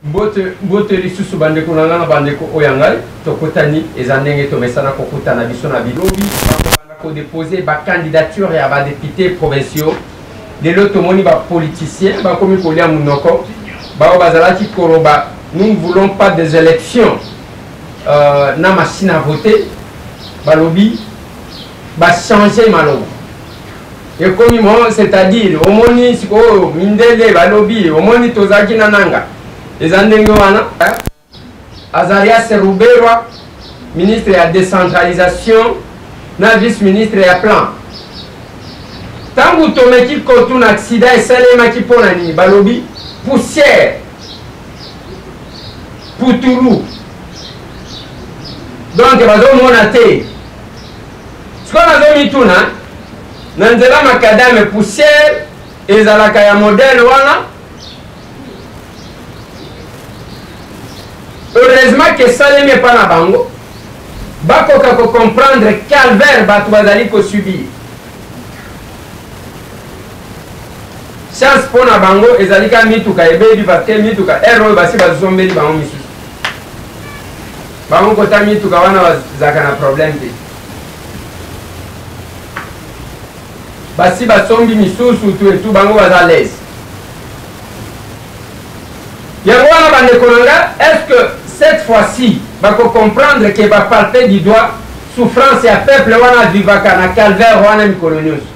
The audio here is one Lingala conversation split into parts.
Mbote, mbote lisusu bandeko na ngai na bandeko oyo ya ngai, tokutani, eza ndenge tomesana kokutana biso na bino. Lobi bakobanda kodepose ba candidature ya ba deputes provinciaux. Lelo tomoni ba politiciens bakomi kolia munoko, bao bazalaki koloba nous ne voulons pas des élections na machine à voter, balobi ba changer maloba. Ekomi mo, c'est-à-dire omoni sikoyo mindele balobi omoni tozalaki na nanga eza ndenge wana. Azarias Ruberwa ministre ya décentralisation na vice-ministre ya plan, ntango tomeki kotuna accident esalemaki mpo na nini, balobi poussière, putulu, donc bazomona te. Sikoyo nazomituna na nzela makadame poussière ezalaka ya modèle wana. Heureusement que esalemi epa na bango bakoka ko comprendre calvaire bato bazali ko subir. Chance mpo na bango ezali kaka mituka ebebi, parce que mituka heure oyo basi bazombeli bango misusu. Bango kota mituka wana bazalaka na problème te, basi basombi misusu tu etu, bango baza l'aise. Yango wana bandeko na nga, est-ce que cette fois-ci bako comprendre que ba palper du doigt souffrance ya peuple wana avivaka na calvaire wana mikolo nyonso?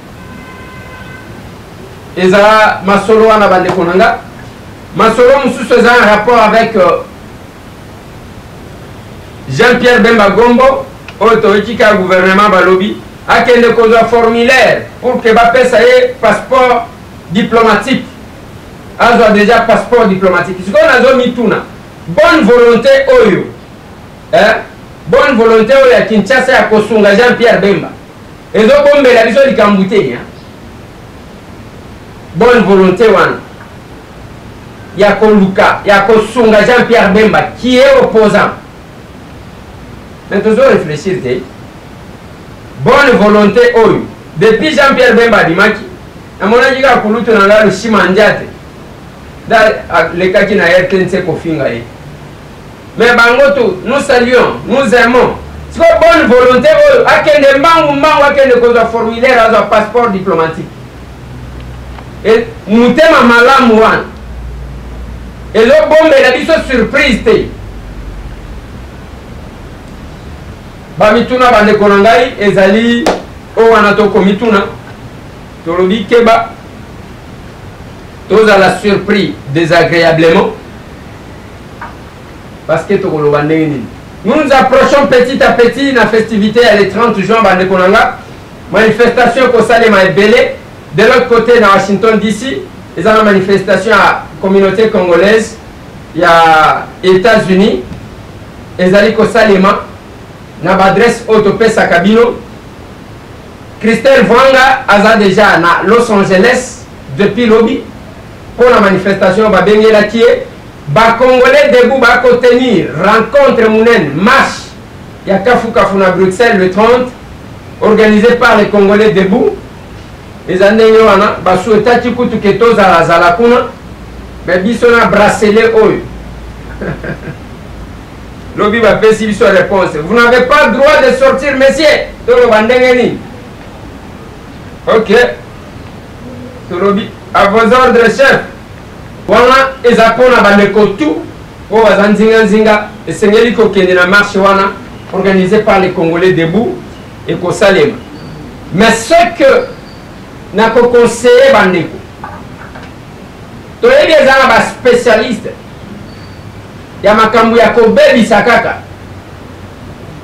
Eza masolo wana bandeko na nga. Masolo mosusu eza en rapport avec Jean-Pierre Bemba Gombo oyo toyoki kaka gouvernement balobi akende kozwa formulaire pour que bapesa ye passeport diplomatique, azwa déjà passeport diplomatique. Sikoyo nazomituna bonne volonté oyo, eh? Bonne volonté oyo ya Kinshasa ya kosunga Jean-Pierre Bemba ezobombela biso likambo te, hein? Bonne volonté wana ya koluka ya kosunga Jean-Pierre Bemba qui est opposant, mais tozo réfléchir te. Bonne volonté oyo depuis Jean-Pierre Bemba abimaki, namonaki kaka kulutu na ngai Lushima Ndiate nde alekaki na RTNC kofinga ye, mais bango tout nous saluons, nous aimons. Sikoyo bonne volonté oyo akende mbangu mbangu akende kozwa formulaire azwa passeport diplomatique, e motema malamu wana ezobombela biso surprise te. Bamituna bandeko na ngai ezali oyo wana tokomituna, tolobi keba tozala surpris désagréablement, parce que tokoloba ndenge nini. Nous nous approchons petit à petit na festivité ya le 30 juin. Bandeko na nga, manifestation ekosalema ebele. De l'autre côté na Washington DC eza na manifestation ya communauté congolaise ya États-Unis ezali kosalema na baadresse oyo topesaka bino. Christelle Vwanga aza déjà na Los Angeles depuis lobi mpo na manifestation babengelaki ye. Ba Congolais debout bakotenir rencontre monene, marche ya kafukafu na Bruxelles le 30, organisé par les Congolais debout. Eza ndenge wana basuetaki kutu ke tozalazala kuna, me biso na bracelet oyo lobi bapesi biso réponse: vous n'avez pas droit de sortir, monsieur. Toloba ndenge nini? Ok, tolobi à vos ordres, chef. Wana eza mpona bandeko tout oyo baza nzinganzinga, esengeli kokende na marche wana organisé par les Congolais debout ekosalema. Mais ce que nakoconseille bandeko, toyebi eza na baspécialiste ya makambo ya kobebisa kaka,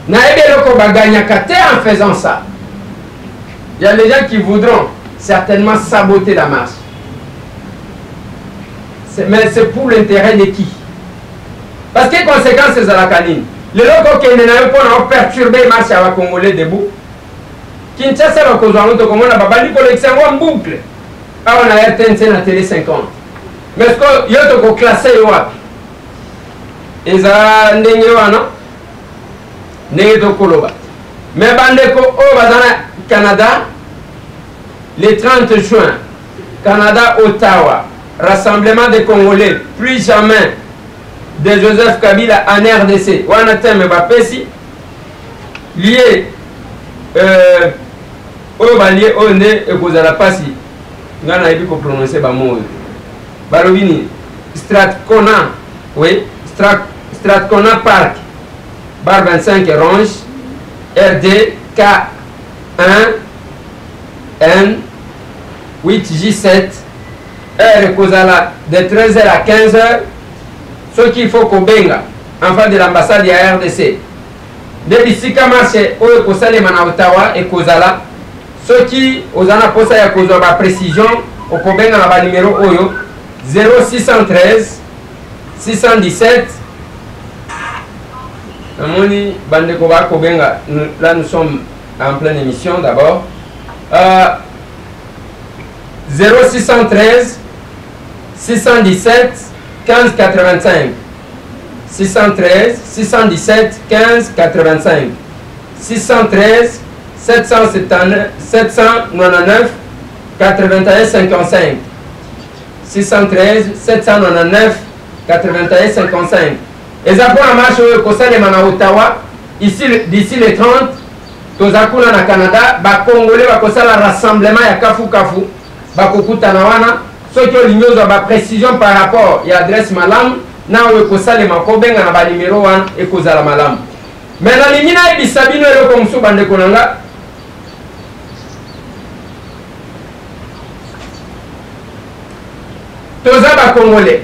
nayebi eloko baganyaka te en faisant ça. Il y a des gens qui voudront certainement saboter la marche, mais c'est pour l'intérêt de qui? Parce que conséquence ezalaka nini? Lelo kokende na yo mpona operturbe marche ya bacongolais debout, Kinshasa bakozwa yango, tokomona babandi kolekisa yango en boucle awa na RTNC na Télé 50. Mais ce yo tokoklasse yo wapi? Eza ndenge wana ndenge tokoloba. Mais bandeko oyo baza na Canada, le 30 juin, Canada, Ottawa, rassemblement des Congolais, plus jamais. de Joseph Kabila en RDC. Wana thème bapesi lié oyo balie oyo nde ekozala mpasi ngai nayebi koprononce bamo oyo balobi nini Strathcona, oui, Strathcona Park, bar 25 Ronge, RD K1 N 8J7. Heure ekozala de 13h à 15h. Soki il faut kobenga en face de l'ambassade ya RDC nde bisika marche oyo ekosalema na Ottawa ekozala. Soki oza na posa ya kozwa ba précision, okobenga na ba numero oyo 0613 617. Namoni bandeko bakobenga. Là, nous sommes en pleine émission d'abord. 0613 617 15 85, 613 617 15 85, 613 779 799 81 55, 613 799 81 55. Eza mpona marche oyo ekosalema na Ottawa ici d'ici le 30. Toza kuna na Canada, bacongolais bakosala rassemblement ya kafukafu, bakokutana wana. Soki olingi ozwa baprécision par rapport ya adresse malamu na oyo ekosalema, kobenga na banimero wana, ekozala malamu. Me nalingi nayebisa bino eloko mosusu, bandeko na nga. Toza bacongolais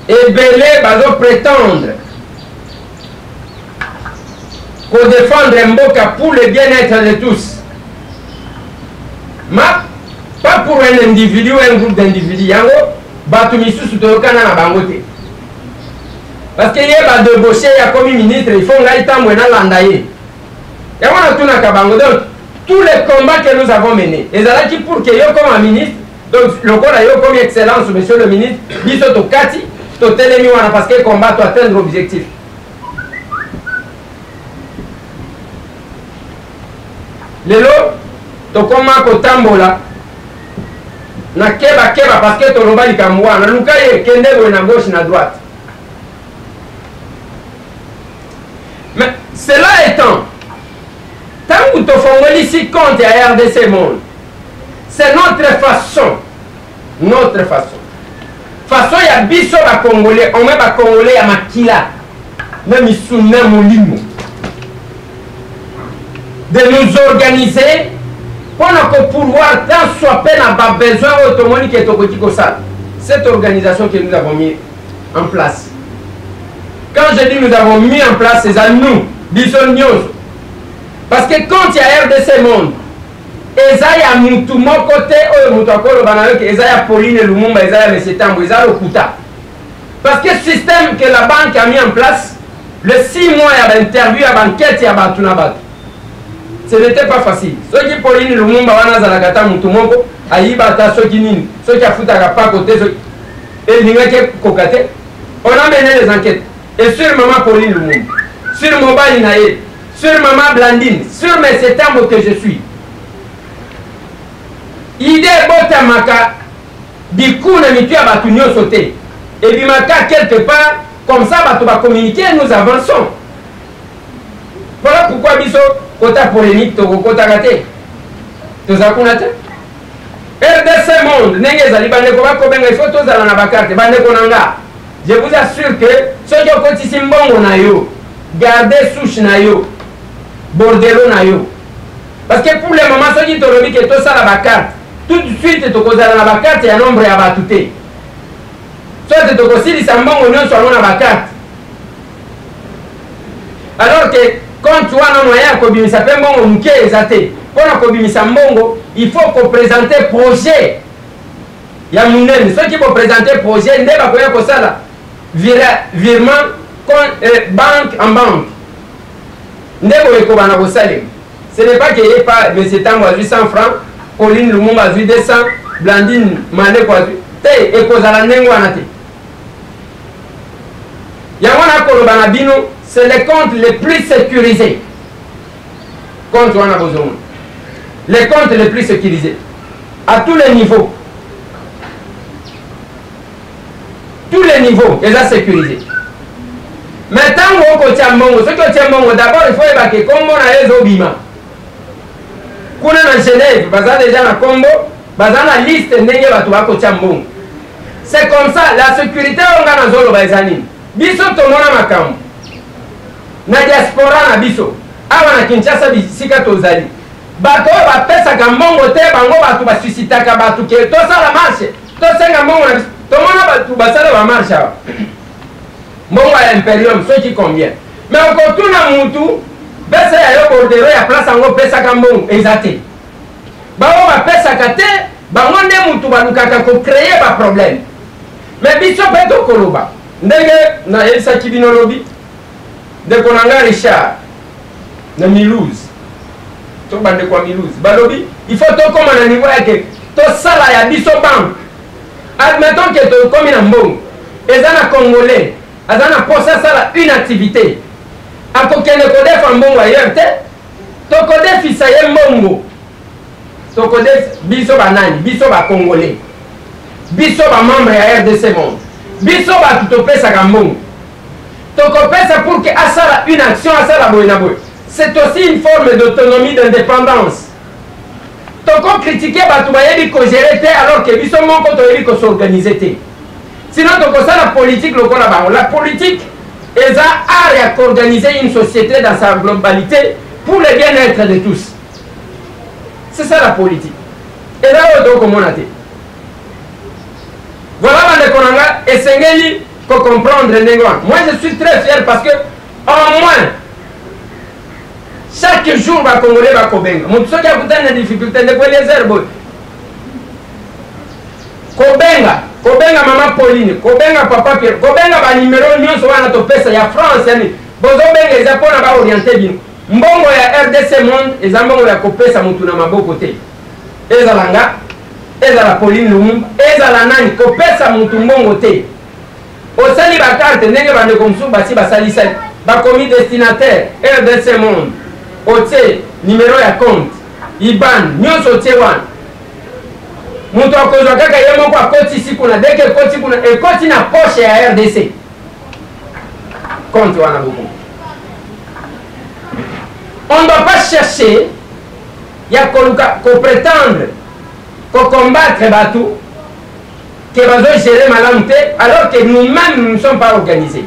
ebele bazoprétendre kodéfendre mboka pour le bien-être de tous, ma pas pour un individu ou un groupe d'individus. Yango bato misusu toyokana na bango te, parce que ye badébauche, akomi ministre, il faut ngai Tambwe nalanda ye. Yango natunaka bango: donc tous les combats que nous avons menés ezalaki pour que yo koma ministre? Donc lokola yo komi excellence monsieur le ministre, biso tokati, totelemi wana parce que combat to atteindre objectif. Lelo tokoma kotambola na keba keba, parce que toloba likambo wana, luka ye, kende boye na gauche, na droite. Mais cela étant, ntango tofongolisi compte ya RDC Monde, c'est notre façon, notre façon, façon ya biso bacongolais, omwe bacongolais ya makila na misuni na molimo, de nous organiser mpona kopourvoir tant soit mpe na babesoin oyo tomoni ke tokoki kosala. Cette organisation que nous avons mis en place, quand je dis nous avons mis en place, c'est à nous, biso nyonso, parce que compte ya RDC Monde eza ya mutu moko te. Oyo moto akoloba na yo ke eza ya Pauline Lumumba, eza ya monsieur Tambo, eza lokuta, parce que système que la banque a mis en place, le 6 mois ya bainterview, ya baenquête ya bato na bato, ce n'était pas facile. Soki Pauline Lumumba wana azalaka ata motu moko ayiba, ata soki nini, soki afutaka pako te, soki elingaki ekoka te. On a mené les enquêtes et sur maman Pauline Lumumba, sur mobali na ye, sur maman Blandine, sur monsieur Tambo que je suis. Idée ebotamaka biku na mitu ya bato nyonso te, ebimaka quelque part comme ça, bato bacommunique, nous avançons. Voilà pourquoi biso kota polémique tokokotaka te, toza kuna te. RDC Monde ndenge ezali, bandeko bakobenga, il faut tozala na bacarte. Bandeko na nga, je vous assure que soki okotisi mbongo na yo, garde souche na yo, bordereau na yo, parce que pour le moment, soki tolobi ke tosala bacarte tout de suite, tokozala na bacarte ya nombre ya bato te, soit tokosilisa mbongo nyonso yango na bacarte, alors que compte wana, moyen ya kobimisa mpe mbongo moke eza te. Mpona kobimisa mbongo, il faut koprésente projet ya monene. Soki boprésente projet, nde bakoya kosala virement banque en banque, nde boye kobanda kosalema. Ce n'est pas que ye pa monsieur Tambo azwi 100 francs, Pauline Lumumba azwi 200, Blandine Maleko azwi te. Ekozala ndenge wana te. Yango nakoloba na bino, c'est le compte le plus sécurisé. Compte wana bozomona, le compte le plus sécurisé à tous les niveaux, tous les les niveaux eza sécurisé. Mais ntango okotia mbongo, soki otie mbongo, d'abord il faut oyeba ke kombo na yo ezobima kuna na Genève. Baza déjà na kombo, baza na liste ndenge bato bakotia mbongo. C'est comme ça la sécurité. Oyo nga nazoloba eza nini? Biso tomona makambo na diaspora na biso awa na Kinshasa, bisika tozali, bato oyo bapesaka mbongo te, bango bato basusitaka bato ke tosala marche, tosenga mbongo na biso. Tomona bato basala bamarche awa, mbongo ya imperium soki combien, mais okotuna mutu pesa ya yo bordereau ya place yango opesaka mbongo eza te. Bango bapesaka te, bango nde mutu balukaka kocréer baproblème. Mais biso mpe tokoloba ndenge nayebisaki bino lobi, ndeko na nga Richard na Mulhouse to bandeko ya Mulhouse balobi il faut tokóma na niveau yake tosala ya biso banque. Admettons ke tokomi na mbongo, eza na Congolais aza na posa asala une activité, akokende kodefa mbongo ailleurs te, tokodefisa ye mbongo. Tokodefisa biso banani? Biso Bacongolais, biso bamembre ya RDC Monde, biso bato topesaka mbongo, tokopesa pour ke asala une action, asala boye na boye. C'est aussi une forme d'autonomie, d'indépendance. Tokocritiquer bato bayebi kogérer te, alors ke biso moko toyebi kos'organiser te. Sinon tokosala politique lokola bango. La politique eza art ya koorganiser une société dans sa globalité pour le bien-être de tous. C'est ça la politique. Eza oyo tokomona te. Voilà, bandeko na nga, esengeli kocomprendre ndenge wana. Moi, je suis très fier parce que au moins chaque jour Bacongolais bakobenga moto soki akutani na difficulté. Ndeko Eliezer boye, kobenga kobenga mama Pauline, kobenga papa Pierre, kobenga banimero nyonso wana topesa ya France, yani bozobenga eza mpona baorienter bino. Mbongo ya RDC Monde eza mbongo ya kopesa motu na maboko te. Ezala nga, ezala Pauline Lumumba, ezala nani, kopesa motu mbongo te. Osali bacarte ndenge bandeko mosusu basi basalisaki, bakomi destinataire RDC Monde, otie numero ya compte IBAN nyonso otie wana, moto akozwa kaka ye moko, akotisi kuna. Dès que ekoti kuna, ekoti na poche ya RDC compte wana. Beaucoup, on doit pas chercher ya koluka koprétendre kocombattre bato ke bazogérer malamu te, alors que nous-mêmes, nous ne sommes pas organisés.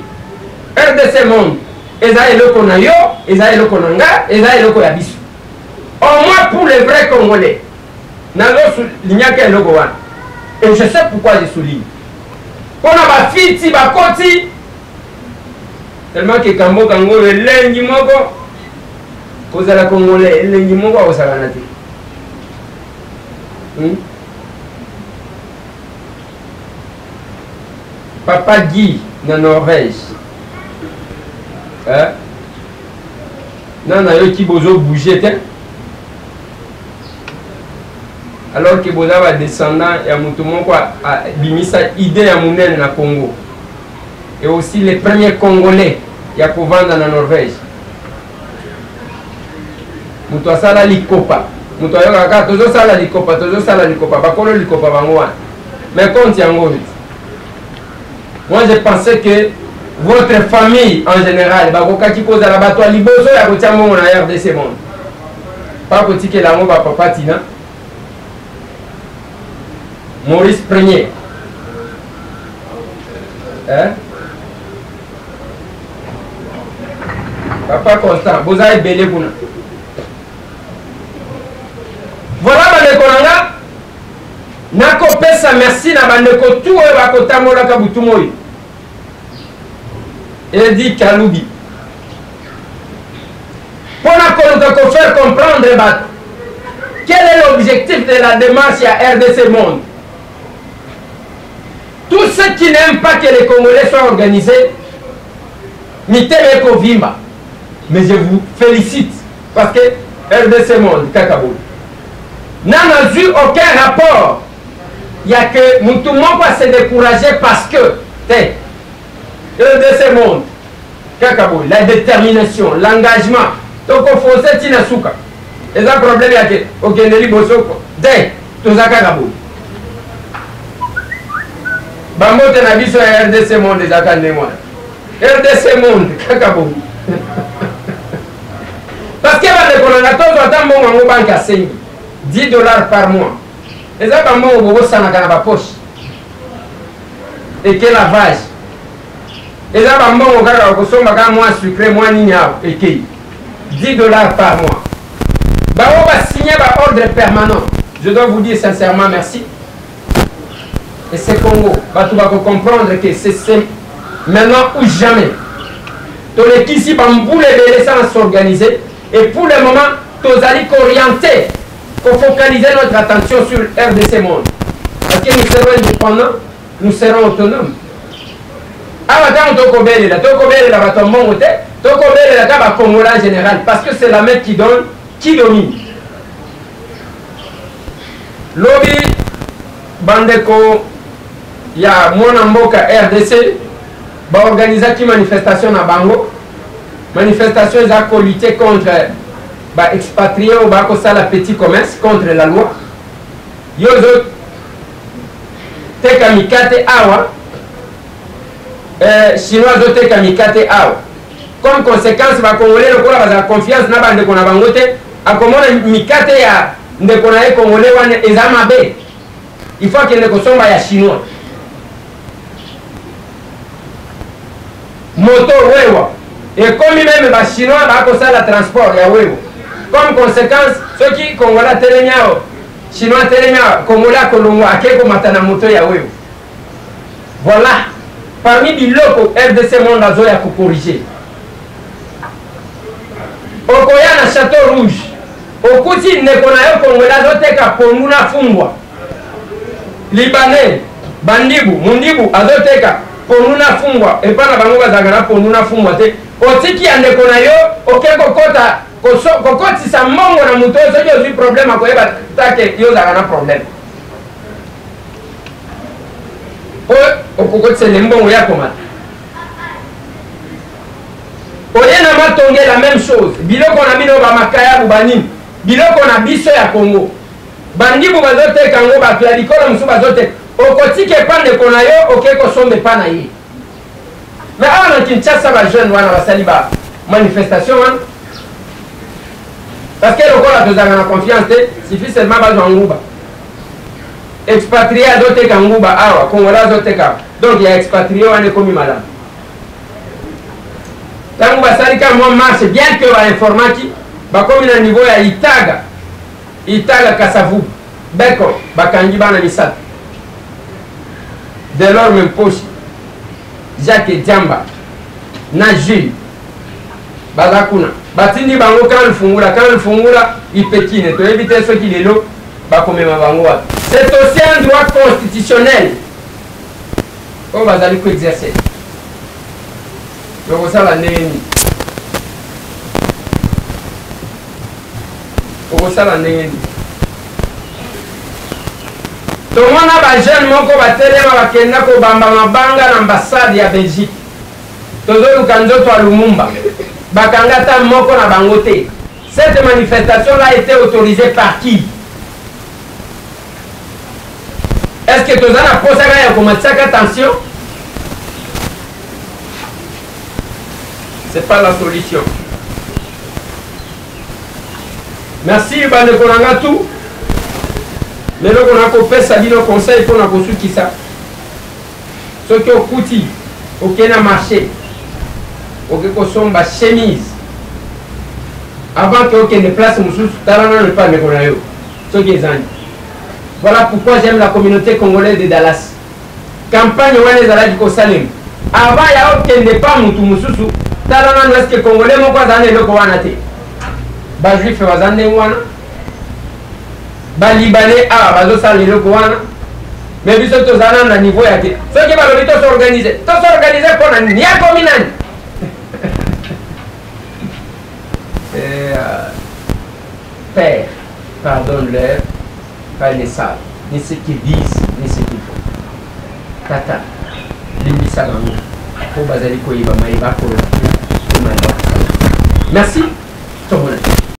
RDC Monde eza eloko na yo, eza eloko na nga, eza eloko ya biso, au moins pour les vrais Congolais. Nazolignaka eloko wana et je sais pourquoi je souligne, mpona bafiti bakoti tellement ke kamboka ngo oyo elengi moko kozala Congolais, elengi moko akosakana te, Papa Guy na Norvège, eh? Na nayoki bozobouger te, alors ke boza badescendant ya moto moko abimisa idée ya monene na Congo et aussi les premiers Congolais ya kovanda na Norvège. Moto asala likopa, moto ayokaka kaka tozosala likopa, tozosala likopa, bakolo likopa bango wana. Mais compte yango oyo, moi je pensais que votre famille en général bakokaki kozala bato ya liboso ya kotia mbongo na RDC Monde, pa kotikela yango bapapa tina Maurice Premier, eh? Papa Constant, boza ebele kuna. Voilà, bandeko na nga, nakopesa merci na bandeko tu oyo bakotambolaka butu moi. Edi Kalubi, mpona koluka kofaire comprendre bato quel est l'objectif de la démarche ya RDC Monde. Tous ceux qui n'aiment pas que les Congolais soient organisés, mitema ekovimba, mais je vous félicite parce que RDC Monde kaka boye, na nazwi aucun rapport ya que mutu moko ase découragé parce que te. RDC Monde kaka boye, la détermination, l'engagement, tokofonce ntina suka. Eza problème ya ke okende liboso te, toza kaka boye. Bambote na biso ya RDC Monde ezalaka ndenge wana. RDC Monde kaka bongo. Parce que bandeko na nga tozwa ata mbongo yango banque asengi 10 dollars par mois. Eza bambongo bobosanaka na bapoche. Eke lavage. Eza bambongo kaka okosomba kaka mwa sucre mwa nini awa ekei. 10 dollars par mois. Bango ba signer ba ordre permanent. Je dois vous dire sincèrement merci. Et c'est Congo. Bato bako comprendre que c'est maintenant ou jamais. Tolekisi bambula ebele sans s'organiser. Et pour le moment, tozali qu'orienter, qu'on focaliser notre attention sur RDC Monde. Parce que nous serons indépendants, nous serons autonomes. Awa ntango tokobelela, tokobelela bato ya mbongo te, tokobelela kaka ba Congolais en général, parce que c'est la main qui donne, qui domine. Lobi bandeko ya mwana mboka RDC baorganizaki manifestation na bango. Manifestation eza kolutter contre ba expatriés oyo bakosala petit commerce contre la loi. Yo ozoteka mikate awa, chinois azoteka mikate awa. Comme conséquence, ba Congolais lokola bazala confiance na bandeko na bango te, akomona mikate ya ndeko na ye Congolais wana eza mabe, il faut akende kosomba ya chinois. Moto wewa ekomi meme ba chinois bakosala transport ya wewa. Comme conséquence, soki Congolais atelemi awa, chinois atelemi awa, Congolais akolongwa ake komata na moto ya wewa. Voilà parmi biloko RDC Monde azoya kocorriger. Okoya na Château Rouge, okuti ndeko na yo Congolais azoteka pondu na fumbwa. Libanais bandibu mundibu azoteka pondu na fumbwa, epa na bango bazalaka na pondu na fumbwa te. Otiki ya ndeko na yo oke kokota kokotisa mbongo na moto oyo, soki ozwi problème akoyeba take yo ozalaka na problème. Oyo okokotisa mbongo ya komata. Oye na Matonge la même chose. Biloko na bino ba makayabu banini, biloko na biso ya Congo bandibu bazoteka yango, bato ya bikolo mosusu bazoteka. Okotika epa ndeko na yo, oke kosomba epa na ye. Mais awa na Kinshasa ba jeune wana basali ba manifestation wana parce que lokola tozalaka na confiance te, suffit seulement bazwa nguba. Expatrié azoteka nguba awa, Congolais azoteka, donc ya expatrié wana ekomi malamu. Ntango basali ka mwa marche, bien que bainformaki, bakomi na niveau ya Itaga, Itaga Kasavubu, Beko, bakangi bana misato. Delorme Mposhi, Jacques Diamba na Jules baza kuna, batindi bango kan Lufungula, kan Lufungula ipekine, toyebi te soki lelo bakomema bango wapi. C'est aussi un droit constitutionnel oyo bazali koexercer. Okosala ndenge nini? Okosala ndenge nini? Tomona bajeune moko batelema bakenda kobamba mabanga na ambassade ya Belgique. Tozoluka nzoto ya Lumumba, bakanga ata moko na bango te. Cette manifestation là était autorisée par qui? Est-ce que toza na posa kaka ya komatisaka tension? C'est pas la solution. Merci bandeko na nga tout. Lelo kona kopesa bino conseil mpona kosukisa. Soki okuti oke na marché, oke kosomba chemise, avant ke okende place mosusu, tala nano epa ndeko na yo soki ezangi. Voilà pourquoi j'aime la communauté congolaise de Dallas. Campagne wana ezalaki kosalema avant ya okende pa mutu mosusu, tala nano est-ce que congolais moko azala na eloko wana te. Bajuif baza ndenge wana, balibanais awa bazosala eloko wana, mais biso tozala nano na niveau ya te. Soki balobi tosorganize, tosorganize mpo na nini? Yakomi nani? Père, pardonne-leur, car ils ne savent ni ce qu'ils disent, ni ce qu'ils font. Tata, limbisa bango, po bazali koyeba maye bakoloba te, to maye bakosala. Merci, tomonana.